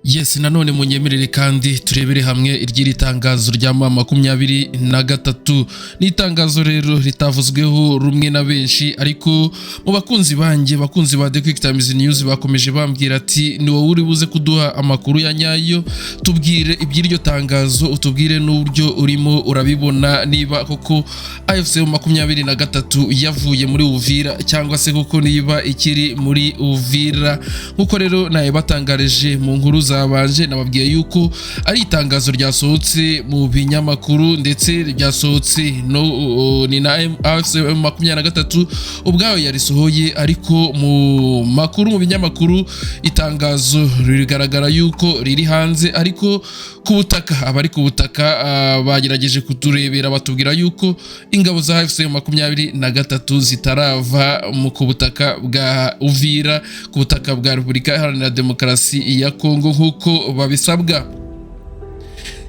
Yes, nanone munyemerere kandi turebere hamwe iry'iri tangazo rya M23. Ni itangazo rero ritavuzweho rumwe na benshi, ariko mu bakunzi banjye, bakunzi ba The Quick Times News, bakomeje bambwira ati: "Ni wowe uri buze kuduha amakuru ya nyayo, tubwire iby'iryo tangazo, utubwire n'uburyo urimo urabibona, niba koko AFC 23 yavuye muri Uvira cyangwa se koko niba ikiri muri Uvira." Nkuko rero naye batangarije mu nkuru zabanje, nababwiye yuko ari itangazo ryasohotse mu binyamakuru, ndetse ryasohotse no ni na AFC 23 ubwayo yarisohoye. Ariko mu makuru, mu binyamakuru, itangazo rigaragara yuko riri hanze, ariko ku butaka, abari ku butaka bagerageje kuturebera, batubwira yuko ingabo za AFC 23 zitarava mu ku butaka bwa Uvira, ku butaka bwa Repubulika Iharanira Demokarasi ya Kongo, nk'uko babisabwa.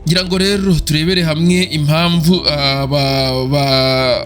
Ngira ngo rero turebere hamwe impamvu aba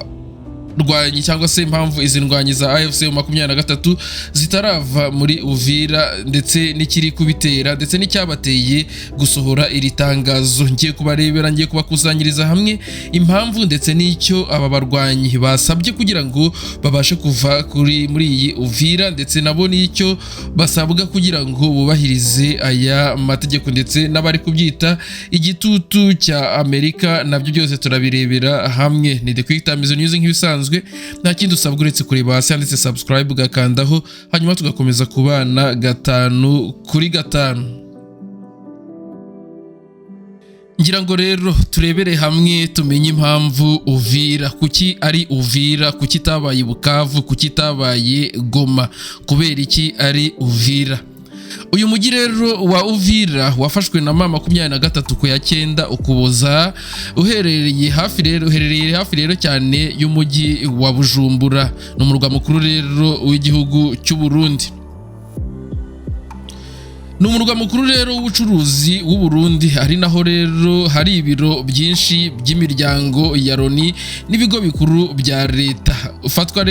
ndwanyi, cyangwa se impamvu izi ndwanyi za AFC 23 zitarava muri Uvira, ndetse n'ikiri kubitera, ndetse n'icyabateye gusohora iri tangazo. Ngiye kubarebera, ngiye kubakusanyiriza hamwe impamvu ndetse n'icyo aba barwanyi basabye kugira ngo babashe kuva kuri muri iyi Uvira, ndetse nabo n'icyo basabwa kugira ngo bubahirize aya mategeko, ndetse n'abari kubyita igitutu cya Amerika, nabyo byose turabirebera hamwe. Ni The Quick Times News nk'ibisanzwe. Nta kindi usabwa uretse kureba hasi handitse subscribe, ugakandaho, hanyuma tugakomeza kubana gatanu kuri gatanu. Ngira ngo rero turebere hamwe, tumenye impamvu Uvira, kuki ari Uvira, kuki itabaye Bukavu, kuki itabaye Goma, kubera iki ari Uvira? Uyu mujyi rero wa Uvira wafashwe na M23 ku ya 9 Ukuboza, uherereye hafi rero cyane y'umujyi wa Bujumbura, ni umurwa mukuru rero w'igihugu cy'u Burundi. Ni umurwa mukuru rero w'ubucuruzi w'u Burundi, ari naho rero hari ibiro byinshi by'imiryango ya Loni n'ibigo bikuru bya leta. Ifatwa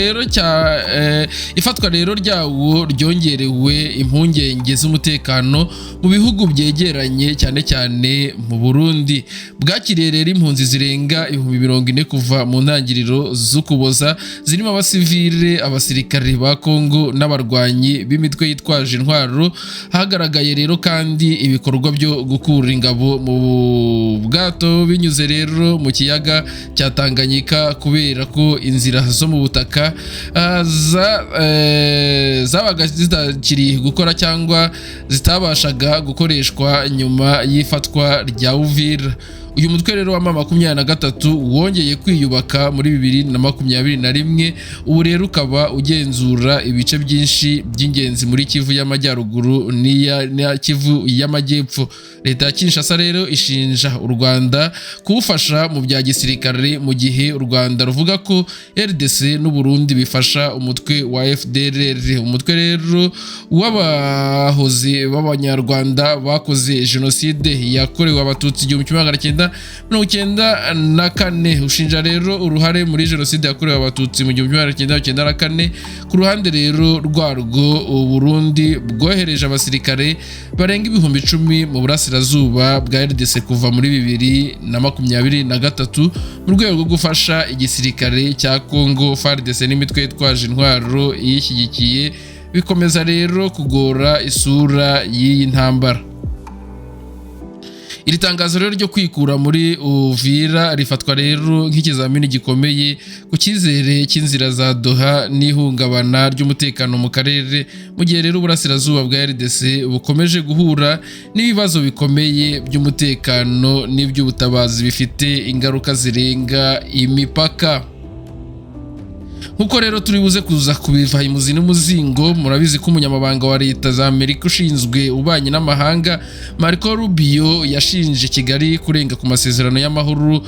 rero ryawo ryongerewe impungenge z'umutekano mu bihugu byegeranye, cyane cyane mu Burundi bwakiriye rero impunzi zirenga 40,000 kuva mu ntangiriro z'Ukuboza, zirimo abasivile, abasirikare ba Kongo n'abarwanyi b'imitwe yitwaje intwaro. Hagaragaye rero kandi ibikorwa byo gukura ingabo mu bwato binyuze rero mu kiyaga cya Tanganyika, kubera ko inzira zo mu butaka zabaga zitakiri gukora cyangwa zitabashaga gukoreshwa nyuma y'ifatwa rya Uvira. Uyu mutwe rero wa M23 wongeye kwiyubaka muri 2021, ubu rero ukaba ugenzura ibice byinshi by'ingenzi muri Kivu y'Amajyaruguru n'iya Kivu y'Amajyepfo. Leta ya Kinshasa rero ishinja u Rwanda kuwufasha mu bya gisirikare, mu gihe u Rwanda ruvuga ko RDC n'u Burundi bifasha umutwe wa FDLR, umutwe rero w'abahoze b'Abanyarwanda bakoze jenoside yakorewe Abatutsi 1994. Ushinja rero uruhare muri jenoside yakorewe Abatutsi mu 1994. Ku ruhande rero rwarwo, u Burundi bwohereje abasirikare barenga 10,000 mu burasirazuba bwa RDC kuva muri 2023, mu rwego rwo gufasha igisirikare cya Congo FARDC n'imitwe yitwaje intwaro iyishyigikiye. Bikomeza rero kugora isura y'iyi ntambara. Iri tangazo rero ryo kwikura muri Uvira rifatwa rero nk'ikizamini gikomeye ku cyizere cy'inzira za Doha n'ihungabana ry'umutekano mu karere, mu gihe rero uburasirazuba bwa RDC bukomeje guhura n'ibibazo bikomeye by'umutekano n'iby'ubutabazi bifite ingaruka zirenga imipaka. Nkuko rero turi buze kuza kubiva imuzi n'umuzingo, murabizi ko umunyamabanga wa Leta za Amerika ushinzwe ububanyi n'amahanga, Marco Rubio, yashinje Kigali kurenga ku masezerano y'amahoro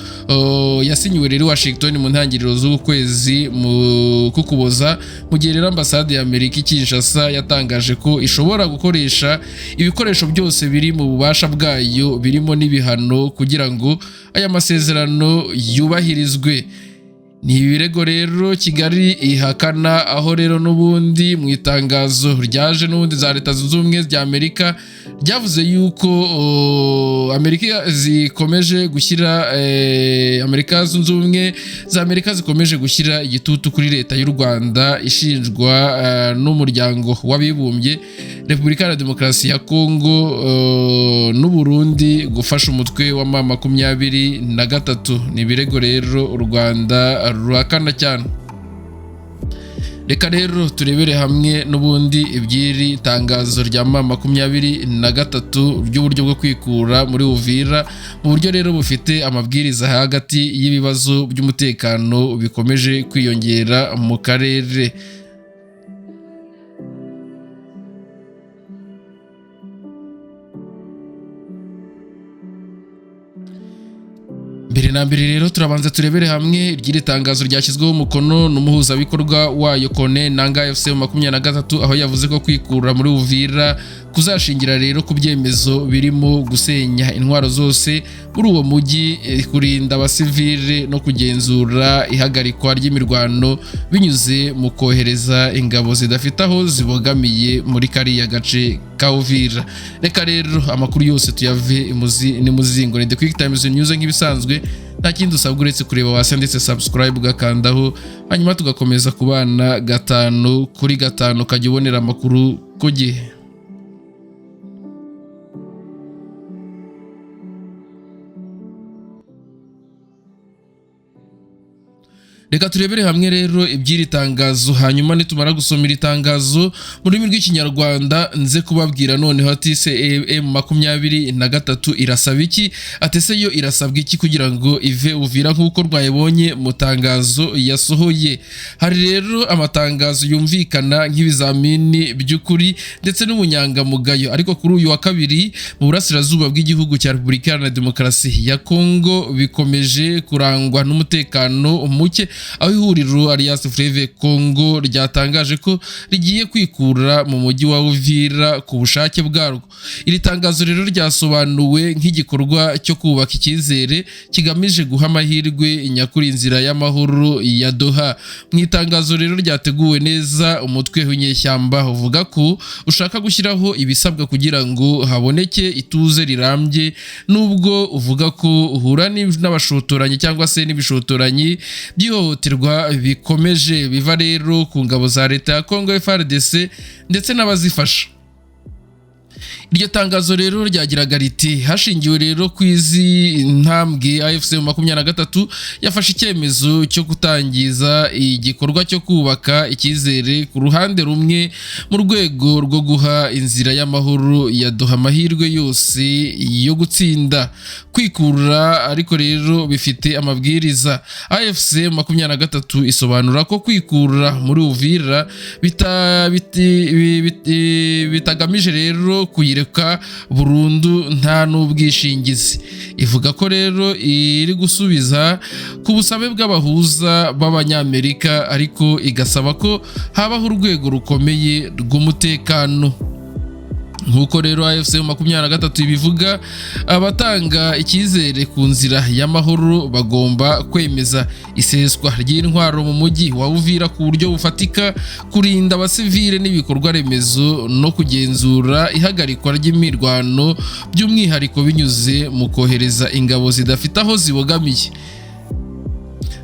yasinyiwe rero Washington mu ntangiriro z'ukwezi mu Kukuboza, mu gihe rero ambasade ya Amerika i Kinshasa yatangaje ko ishobora gukoresha ibikoresho byose biri mu bubasha bwayo, birimo n'ibihano, kugira ngo aya masezerano yubahirizwe. Ni ibirego rero Kigali ihakana, aho rero n'ubundi mu itangazo ryaje n'ubundi za Leta Zunze Ubumwe za Amerika ryavuze yuko Amerika zikomeje gushyira Amerika Zunze Ubumwe za Amerika zikomeje gushyira igitutu kuri leta y'u Rwanda ishinjwa n'umuryango w'abibumbye, Repubulika ya Demokarasi ya Kongo n'u Burundi gufasha umutwe wa M23. Ni ibirego rero u Rwanda ruhakana cyane. Reka rero turebere hamwe n'ubundi iby'iri tangazo rya M23 ry'uburyo bwo kwikura muri Uvira mu buryo rero bufite amabwiriza hagati y'ibibazo by'umutekano bikomeje kwiyongera mu karere. Mbere na mbere rero turabanza turebere hamwe iry'iri tangazo ryashyizweho umukono n'umuhuzabikorwa wayo Kone Nanga FC 23, aho yavuze ko kwikura muri Uvira kuzashingira rero ku byemezo birimo gusenya intwaro zose muri uwo mujyi, kurinda abasivile no kugenzura ihagarikwa ry'imirwano binyuze mu kohereza ingabo zidafite aho zibogamiye muri kariya gace ka Uvira. Reka rero amakuru yose tuyave n'imuzingo. Ni The Quick Times News nk'ibisanzwe, nta kindi usabwa uretse kureba hasi ndetse subscribe ugakandaho, hanyuma tugakomeza kubana 5 kuri 5, ukajya ubonera amakuru ku gihe. Reka turebere hamwe rero iby'iri tangazo, hanyuma nitumara gusoma iri tangazo mu rurimi rw'Ikinyarwanda nze kubabwira noneho ati se M23 irasaba iki, ati se yo irasabwa iki kugira ngo ive Uvira nk'uko rwayibonye mu tangazo yasohoye. Hari rero amatangazo yumvikana nk'ibizamini by'ukuri ndetse n'ubunyangamugayo, ariko kuri uyu wa kabiri mu burasirazuba bw'igihugu cya Repubulika Iharanira Demokarasi ya Kongo bikomeje kurangwa n'umutekano muke, aho ihuriro Alliance Fleuve Congo ryatangaje ko rigiye kwikura mu mujyi wa Uvira ku bushake bwarwo. Iri tangazo rero ryasobanuwe nk'igikorwa cyo kubaka icyizere kigamije guha amahirwe nyakuri inzira y'amahoro ya Doha. Mu itangazo rero ryateguwe neza, umutwe w'inyeshyamba uvuga ko ushaka gushyiraho ibisabwa kugira ngo haboneke ituze rirambye, nubwo uvuga ko uhura n'abashotoranyi cyangwa se n'ibishotoranyi by'ihohoterwa bikomeje biva rero ku ngabo za leta ya Congo FARDC ndetse n'abazifasha. Iryo tangazo rero ryagiraga riti: hashingiwe rero ku izi ntambwe, AFC 23 yafashe icyemezo cyo gutangiza igikorwa cyo kubaka icyizere ku ruhande rumwe mu rwego rwo guha inzira y'amahoro ya Doha amahirwe yose yo gutsinda. Kwikura ariko rero bifite amabwiriza. AFC 23 isobanura ko kwikura muri Uvira bitagamije rero kuyireka burundu nta n'ubwishingizi. Ivuga ko rero iri gusubiza ku busabe bw'abahuza b'Abanyamerika, ariko igasaba ko habaho urwego rukomeye rw'umutekano. Nk'uko rero AFC 23 ibivuga, abatanga icyizere ku nzira y'amahoro bagomba kwemeza iseswa ry'intwaro mu mujyi wa Uvira ku buryo bufatika, kurinda abasivile n'ibikorwa remezo no kugenzura ihagarikwa ry'imirwano by'umwihariko binyuze mu kohereza ingabo zidafite aho zibogamiye.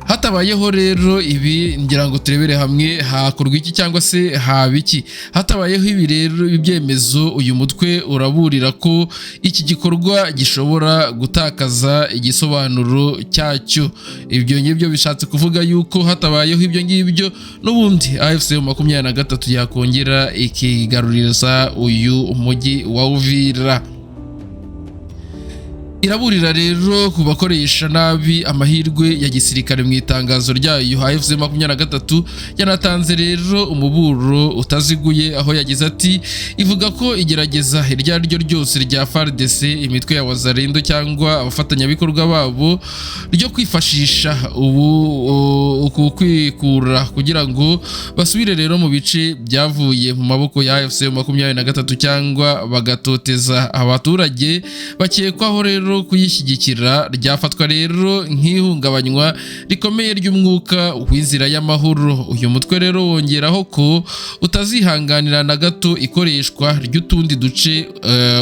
Hatabayeho rero ibi, ngira ngo turebere hamwe hakorwa iki cyangwa se haba iki. Hatabayeho ibi rero ibyemezo, uyu mutwe uraburira ko iki gikorwa gishobora gutakaza igisobanuro cyacyo. Ibyo ngibyo bishatse kuvuga yuko hatabayeho ibyo ngibyo n'ubundi AFC 23 yakongera ikigarurira uyu mujyi wa Uvira. Iraburira rero ku bakoresha nabi amahirwe ya gisirikare. Mu itangazo ryayo, AFC 23 yanatanze rero umuburo utaziguye, aho yagize ati: ivuga ko igerageza iryo ari ryo ryose rya FARDC, imitwe ya Wazalendo cyangwa abafatanyabikorwa babo ryo kwifashisha ubu kwikura kugira ngo basubire rero mu bice byavuye mu maboko ya AFC 23 cyangwa bagatoteza abaturage bakekwaho rero rero kuyishyigikira ryafatwa rero nk'ihungabanywa rikomeye ry'umwuka w'inzira y'amahoro. Uyu mutwe rero wongeraho ko utazihanganira na gato ikoreshwa ry'utundi duce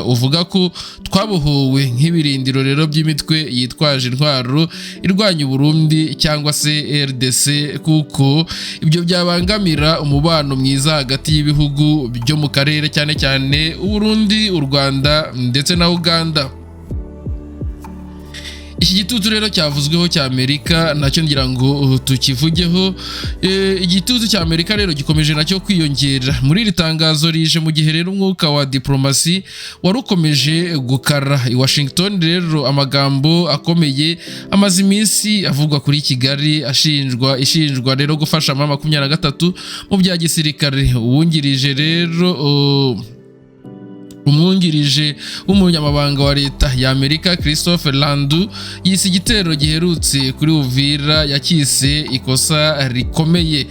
uvuga ko twabohowe nk'ibirindiro rero by'imitwe yitwaje intwaro irwanya Burundi cyangwa se RDC, kuko ibyo byabangamira umubano mwiza hagati y'ibihugu byo mu karere, cyane cyane Uburundi, u Rwanda ndetse na Uganda. Iki gitutu rero cyavuzweho cya Amerika nacyo ngira ngo tukivugeho. Igitutu cya Amerika rero gikomeje nacyo kwiyongera muri iri tangazo, rije mu gihe rero umwuka wa diplomasi wari ukomeje gukara i Washington. Rero amagambo akomeye amaze iminsi avugwa kuri Kigali, ashinjwa ishinjwa rero gufasha M23 mu bya gisirikare. Uwungirije rero umwungirije w'umunyamabanga wa leta ya Amerika, Christopher Landau, yise igitero giherutse kuri Uvira, yakise ikosa rikomeye.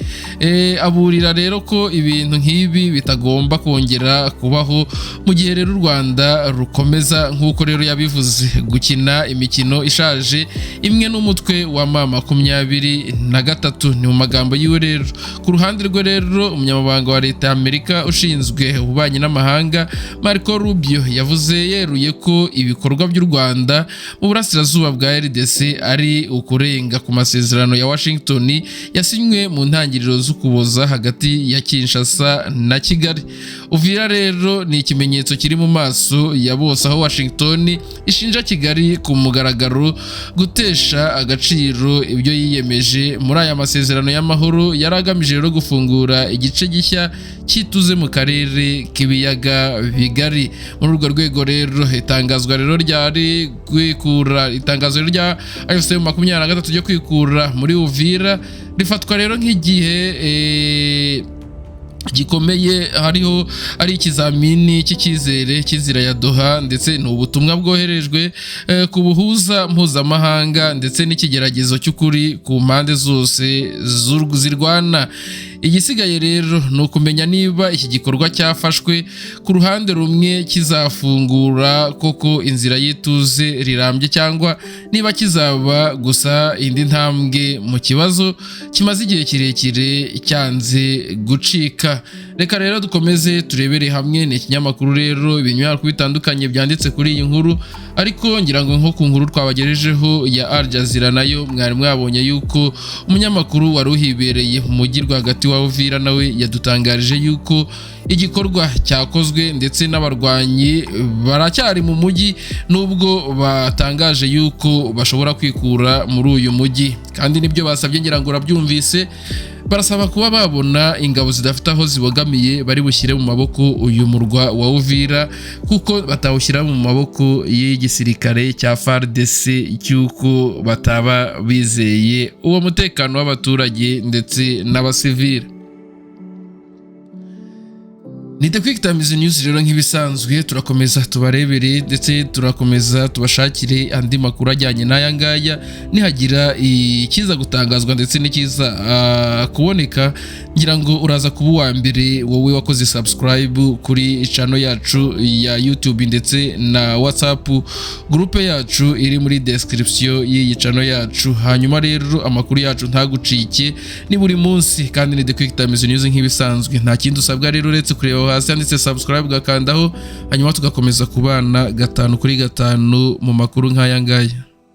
Aburira rero ko ibintu nk'ibi bitagomba kongera kubaho, mu gihe rero u Rwanda rukomeza, nk'uko rero yabivuze, gukina imikino ishaje imwe n'umutwe wa M23. Ni mu magambo yiwe rero. Ku ruhande rwe rero, umunyamabanga wa leta ya Amerika ushinzwe ububanyi n'amahanga, Marco Rubio, yavuze yeruye ko ibikorwa by'u Rwanda mu burasirazuba bwa RDC ari ukurenga ku masezerano ya Washington yasinywe mu ntangiriro z'Ukuboza hagati ya Kinshasa na Kigali. Uvira rero ni ikimenyetso kiri mu maso ya bose, aho Washington ishinja Kigali ku mugaragaro gutesha agaciro ibyo yiyemeje muri aya masezerano y'amahoro yari agamije rero gufungura igice gishya cy'ituze mu karere k'ibiyaga bigari. Muri urwo rwego rero, itangazwa rero ryari kwikura, itangazo rero rya AFC 23 ryo kwikura muri Uvira rifatwa rero nk'igihe gikomeye, hariho ari ikizamini cy'icyizere cy'inzira ya Doha, ndetse ni ubutumwa bwoherejwe ku buhuza mpuzamahanga, ndetse n'ikigeragezo cy'ukuri ku mpande zose zirwana. Igisigaye rero ni ukumenya niba iki gikorwa cyafashwe ku ruhande rumwe kizafungura koko inzira y'ituze rirambye, cyangwa niba kizaba gusa indi ntambwe mu kibazo kimaze igihe kirekire cyanze gucika. Reka rero dukomeze turebere hamwe. Ni ikinyamakuru rero, ibinyamakuru bitandukanye byanditse kuri iyi nkuru, ariko ngira ngo nko ku nkuru twabagejejeho ya Al Jazeera nayo mwari mwabonye yuko umunyamakuru wari uhibereye mu mujyi rwagati wa Uvira nawe yadutangarije yuko igikorwa cyakozwe, ndetse n'abarwanyi baracyari mu mujyi nubwo batangaje yuko bashobora kwikura muri uyu mujyi, kandi nibyo basabye. Ngira ngo urabyumvise, barasaba kuba babona ingabo zidafite aho zibogamiye bari bushyire mu maboko uyu murwa wa Uvira, kuko batawushyira mu maboko y'igisirikare cya FARDC, cy'uko bataba bizeye uwo mutekano w'abaturage ndetse n'abasivile. Ni The Quick Times News rero, nk'ibisanzwe turakomeza tubarebere ndetse turakomeza tubashakire andi makuru ajyanye n'aya ngaya. Nihagira ikiza gutangazwa ndetse n'ikiza kuboneka, ngira ngo uraza kuba uwa mbere, wowe wakoze subscribe kuri channel yacu ya YouTube ndetse na WhatsApp group yacu iri muri description y'iyi channel yacu. Hanyuma rero amakuru yacu ntagucike, ni buri munsi kandi ni The Quick Times News nk'ibisanzwe. Nta kindi usabwa rero uretse kureba hasi handitse subscribe, ugakandaho, hanyuma tugakomeza kubana gatanu kuri gatanu mu makuru nk'aya ngaya.